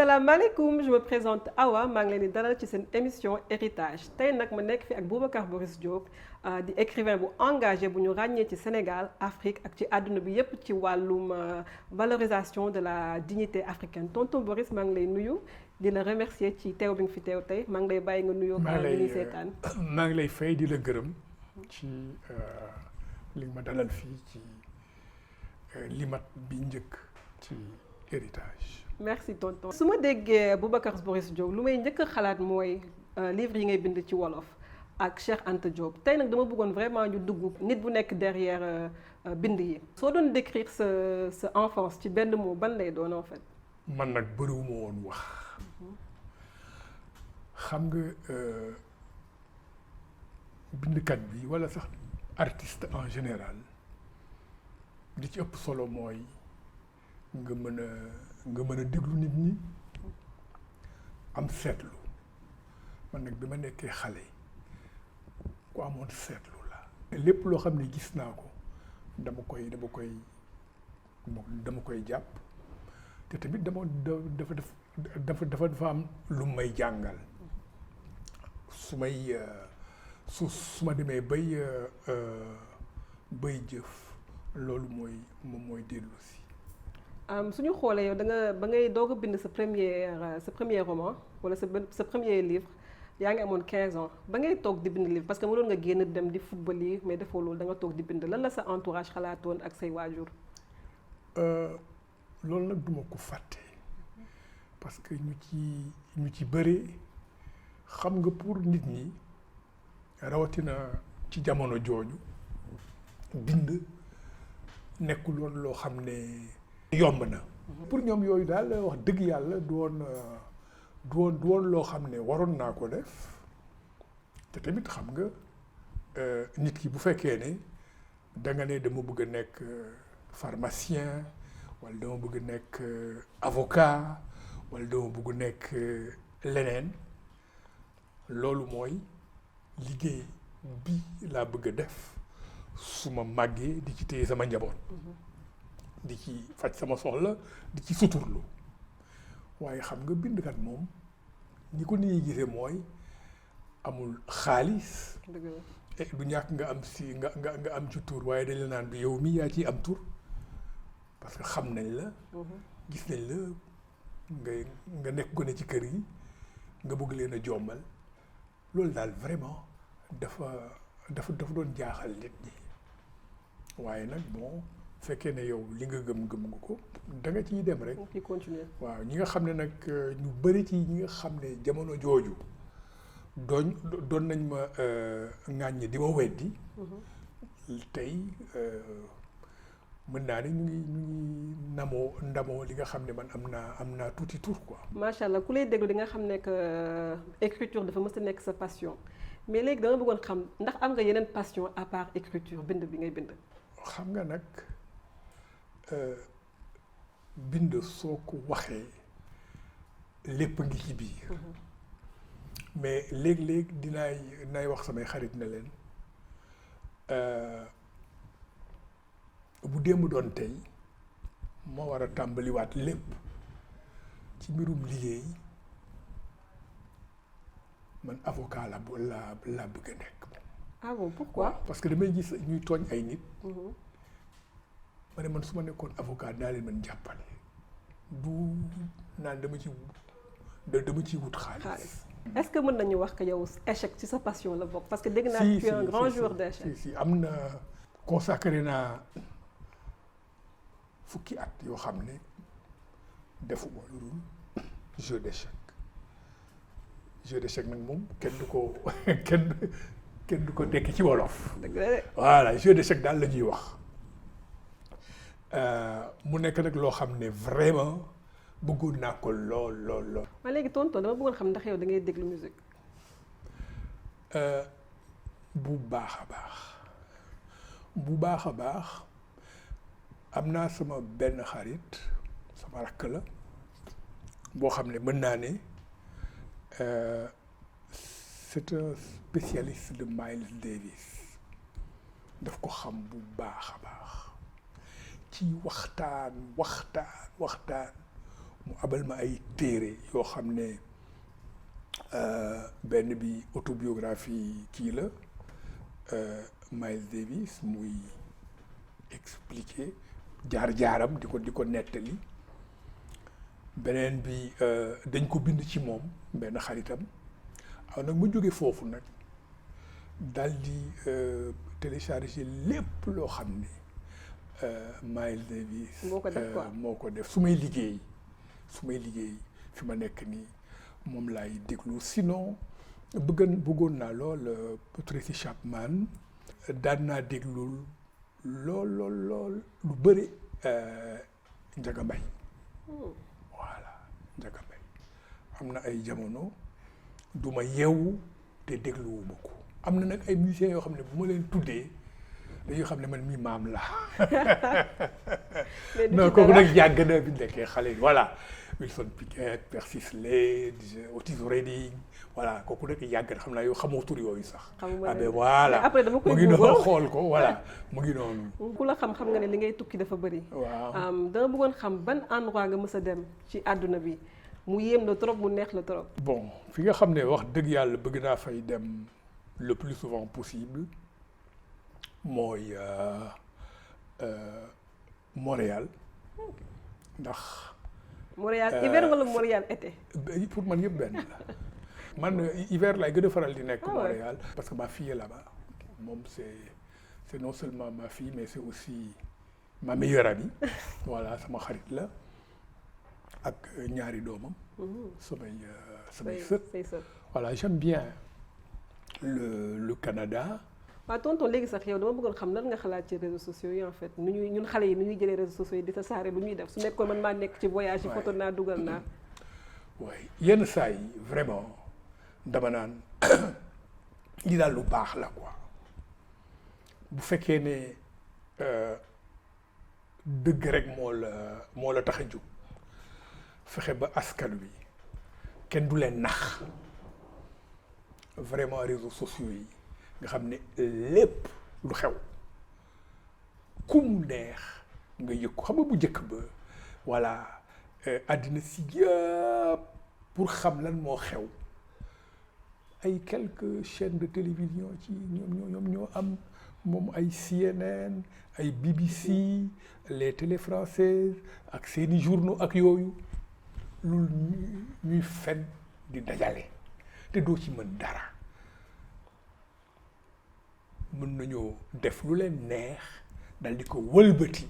salaamaaleykum je me présente Awa maa ngi leen di dalal ci seen émission héritage tey nag ma nekk fi ak Boubacar Boris Diop di écrivain bu engagé bu ñu ràññee ci Sénégal Afrique ak ci àdduna bi yépp ci wàllum valorisation de la dignité africaine tonton Boris maa ngi lay nuyu di la remercier ci teew bi nga fi teew tey maa ngi lay bàyyi nga nuyoo. maa ngi lay seetaan maa ngi lay fay di la gërëm ci li ma dalal fii ci limat bi njëkk ci héritage. merci tonton su ma déggee Boubacar Boris Diop lu may njëkk a xalaat mooy livre yi ngay bind ci wolof ak Cheikh Anta Diop tey nag dama bëggoon vraiment ñu dugg nit bu nekk derrière bind yi. soo doon décrire sa enfance ci benn mot ban lay doon en fait. man nag bëriwuma woon wax xam nga bindkat bi walla sax artiste en général li ci ëpp solo mooy nga mën a déglu nit ñi am seetlu man nag bi ma nekkee xale ku amoon seetlu la. lépp loo xam ne gis naa ko dama koy jàpp te tamit dafa am lu may jàngal su ma demee bay jëf loolu mooy dellu si. suñu xoolee yow ba ngay doog a bind sa premier roman wala sa premier livre yaa ngi amoon 15 ans ba ngay toog di bind livre parce que mënoon nga génn dem di football yi mais defoo loolu da nga toog di bind lan la sa entourage xalaatoon ak say waajur. loolu nag duma ko fàtte parce que ñu ci bëri xam nga pour nit ñi rawatina ci jamono jooju bind nekkul woon loo xam ne yomb na. pour ñoom yooyu daal wax dëgg yàlla du woon loo xam ne waroon naa ko def te tamit xam nga nit ki bu fekkee ne da nga ne dama bëgg a nekk pharmacien wala dama bëgg a nekk avocat wala dama bëgg a nekk leneen loolu mooy liggéey bi laa bëgg a def su ma màggee di ci téye sama njaboot. di ci faj sama soxla di ci suturlu waaye xam nga bindkat moom ñi ko nit ñi gisee mooy amul xaalis du ñàkk nga am si nga am ci tur waaye dañ la naan bi yow mi yaa ciy am tur parce que xam nañ la gis nañ la nga nekk gone ci kër yi nga bëgg leen a jommal loolu daal vraiment dafa doon jaaxal nit ñi waaye nag bon fekkee ne yow li nga gëm nga ko da nga ciy dem rek. ci continuer. waaw ñi nga xam ne nag ñu bëri ci ñi nga xam ne jamono jooju doon nañ ma ŋàññi di ma weddi. tey mën naa ne ñu ngi ndamoo li nga xam ne man am naa tuuti tur quoi. macha allah ku lay déglu di nga xam ne que écriture dafa mës a nekk sa passion mais léegi dama bëggoon xam ndax am nga yeneen passion à part écriture bind bi ngay bind. xam nga nag bind soo ko waxee lépp ngi ci biir mais léeg-léeg dinaay wax samay xarit ne leen bu démb doon tey ma war a tàmbaliwaat lépp ci mbirum liggéey man avocat la bëgg a nekk. ah bon pourquoi. parce que damay gis ñuy tooñ ay nit. ma ne man su ma nekkoon avocat daa leen mën jàppale du naan dama ci wut xaalis. est-ce que mën nañu wax que yow échec ci sa passion la bokk parce que dégg naa tu es un grand joueur d'échecs. si am na consacré naa fukki at yoo xam ne defuma lu dul jeu d'échecs nag moom kenn du ko tekki ci wolof. voilà jeu d'échecs daal la ñuy wax. mu nekk nag loo xam ne vraiment bëggoon naa ko lool. ma léegi tonton dama bëggoon xam ndax yow da ngay déglu musique. bu baax a baax am naa sama benn xarit sama rakk la boo xam ne mën naa ne c'est un spécialiste de Miles Davis daf ko xam bu baax a baax. ci waxtaan mu abal ma ay téere yoo xam ne benn bi autobiographie kii la Miles Davis muy expliquer jaar-jaaram di ko nettali. beneen bi dañ ko bind ci moom benn xaritam aw nag ma jóge foofu nag daal di télécharger lépp loo xam ne Miles Davis moo ko def su may liggéey fi ma nekk nii moom laay déglu sinon bëggoon naa lool Tracy Chapman daan naa déglu lool lu bëri Njaga Mbay voilà Njaga Mbay am na ay jamono du ma yeewu te dégluwuma ko am na nag ay musiciens yoo xam ne bu ma leen tuddee dañuy xam ne man mii maam la non kooku nag yàgg na bi nekkee xale yi voilà Wilson Pickett, Percy Slade, Otis Redding voilà kooku nag yàgg na xam naa yow xamoo tur yooyu sax. xamuma ben voilà après dama koy mu ngi noonu xool ko voilà mu ngi noonu. ku la xam nga ne li ngay tukki dafa bëri. waaw dama bëggoon xam ban endroit nga mës a dem ci àdduna bi mu yéem la trop mu neex la trop. bon fi nga xam ne wax dëgg yàlla bëgg naa fay dem le plus souvent possible mooy Montréal ndax. Montréal hiver wala Montréal été. pour man yëpp benn la man hiver laay gën a faral di nekk Montréal parce que ma fille est là-bas moom c'est non seulement ma fille mais c'est aussi ma meilleure amie voilà sama xarit la ak ñaari doomam samay sët voilà j'aime bien le Canada. waaw tonton léegi sax yow dama bëggoon xam lan nga xalaat ci réseaux sociaux yi en fait ñun xale yi nu ñuy jëlee réseaux sociaux yi di tasaare lu ñuy def su nekkoon man maa nekk ci voyage yi photo naa dugal naa. waaye yenn saa yi vraiment dama naan li daal lu baax la quoi bu fekkee ne dëgg rek moo la tax a jóg fexe ba askan wi kenn du leen nax vraiment réseaux sociaux yi. nga xam ne lépp lu xew ku mu neex nga yëg ko xam nga bu njëkk ba voilà àddina si yëpp pour xam lan moo xew ay quelques chaînes de télévision ci ñoom ñoo am moom ay CNN ay BBC les télé françaises ak seeni journaux ak yooyu loolu ñuy fen di dajale te doo ci mën dara. mën nañoo def lu leen neex dal di ko wëlbati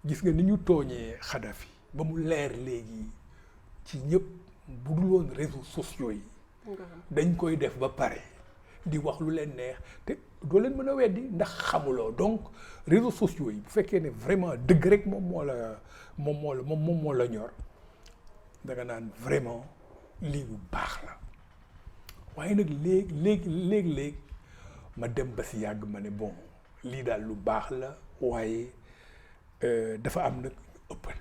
gis nga ni ñu tooñee Kadhafi ba mu leer léegi ci ñëpp bu dul woon réseaux sociaux yi dañ koy def ba pare di wax lu leen neex te doo leen mën a weddi ndax xamuloo donc réseaux sociaux yi bu fekkee ne vraiment dëgg rek moom moo la ñor da nga naan vraiment lii lu baax la waaye nag léegi ma dem ba si yàgg ma ne bon lii daal lu baax la waaye dafa am nag ëppal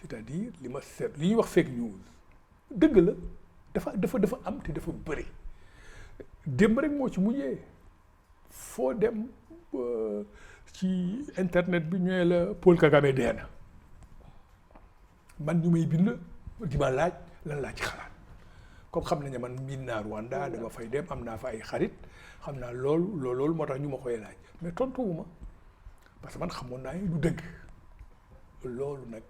c'est-à-dire li ma seet li ñuy wax fake news dëgg la dafa am te dafa bëri démb rek moo ci mujjee foo dem ci internet bi ñëwee la Paul Kagame dee na man ñu may bind di ma laaj lan laa ci xalaat comme xam nañu man miin naa Rwanda dama fay dem am naa fa ay xarit xam naa loolu moo tax ñu ma koy laaj mais tontuwuma parce que man xamoon naa du dëgg loolu nag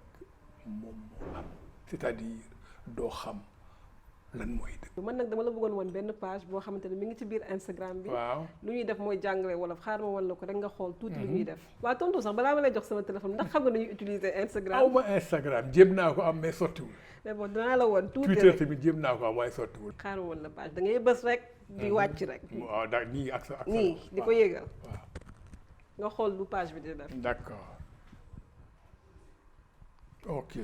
moom moo am c'est-à-dire doo xam lan mooy dëgg. man nag dama la bëggoon woon benn page boo xamante ne mi ngi ci biir Instagram bi. waaw lu ñuy def mooy jàngale wolof xaar ma wan la ko rek nga xool tuuti lu ñuy def. waaw tontu sax balaa ma lay jox sama téléphone ndax xam nga nu ñuy utiliser Instagram. aw ma Instagram jéem naa ko am mais sottiwul. mais bon danaa la woon tuuti rek Twitter tamit jéem naa ko am waaye sottiwul. xaar ma wan la page da ngay bës rek. di wàcc rek. waaw daal nii ak sa nii di ko yéegal. waaw nga xool lu page bi di def. d'accord ok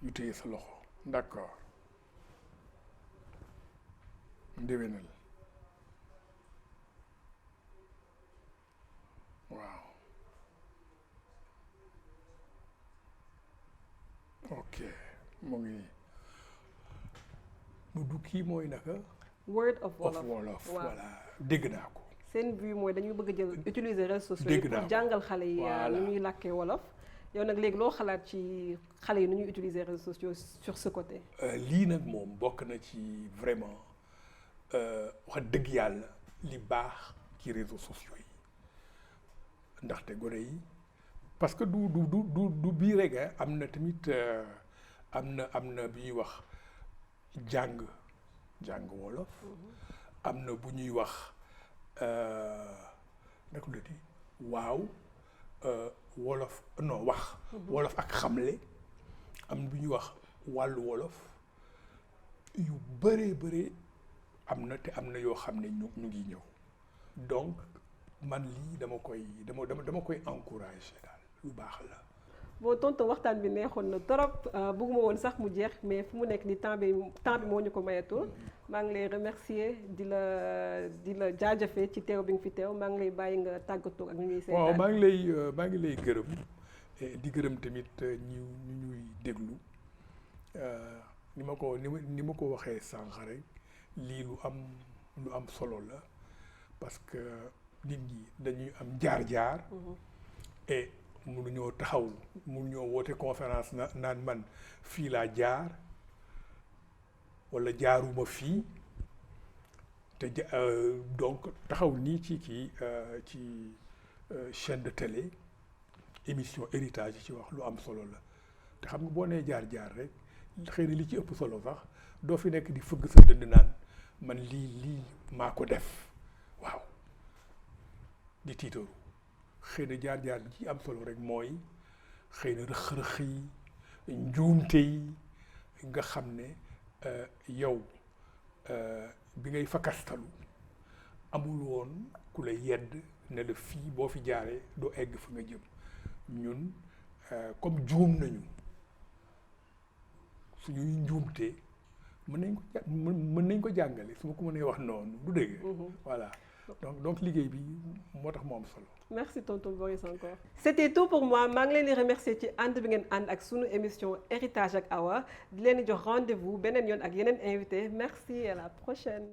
ñu téye sa loxo d'accord ndéwénal waaw ok mu ngi mu du kii mooy naka. word of wolof voilà dégg naa ko. seen but mooy dañuy bëgg a jël utiliser réseaux sociaux dégg yi naa pour jàngal xale yi nu ñuy làkkee wolof yow nag léegi loo xalaat ci xale yi nu ñuy utiliser réseaux sociaux sur ce côté. lii nag moom bokk na ci vraiment wax dëgg yàlla li baax ci réseaux sociaux yi ndaxte gone yi parce que du bii rek am na tamit am na bi ñuy wax jàng wolof. am na bu ñuy wax naka la di waaw wolof non wax. wolof ak xamle. am na bu ñuy wax wàllu wolof yu bëree am na te am na yoo xam ne ñu ngi ñëw donc man lii dama koy encourager daal lu baax la. bon tonton waxtaan bi neexoon na trop bëgguma woon sax mu jeex mais fu mu nekk ni temps bi moo ñu ko mayatul. maa ngi lay remercier di la jaajëfee ci teew bi nga fi teew maa ngi lay bàyyi nga tàggatoo ak ñu ñuy seetaan. waaw maa ngi lay gërëm di gërëm tamit ñu ñuy déglu ni ma ko waxee sànq rek lii lu am solo la parce que nit ñi dañuy am jaar-jaar. et mënuñoo taxaw mënuñoo woote conférence naan man fii laa jaar wala jaaruma fii te donc taxaw nii ci chaîne de télé émission héritage yi ci wax lu am solo la te xam nga boo nee jaar-jaar rek xëy na li ci ëpp solo sax doo fi nekk di fëgg sa dënd naan man lii maa ko def waaw di tiitaru xëy na jaar-jaar bi ci am solo rek mooy xëy na rëq-rëq yi njuumte yi nga xam ne yow bi ngay fakastalu amul woon ku la yedd ne la fii boo fi jaaree doo egg fa nga jëm ñun comme juum nañu suñuy njuumte mën nañ ko jàngale su ma ko mënee wax noonu du dëgg. voilà donc liggéey bi moo tax mu am solo. merci tonton Boris encore. c'était tout pour moi maa ngi leen di remercier ci ànd bi ngeen ànd ak sunu émission héritage ak Awa di leen di jox rendez-vous beneen yoon ak yeneen invité merci et à la prochaine.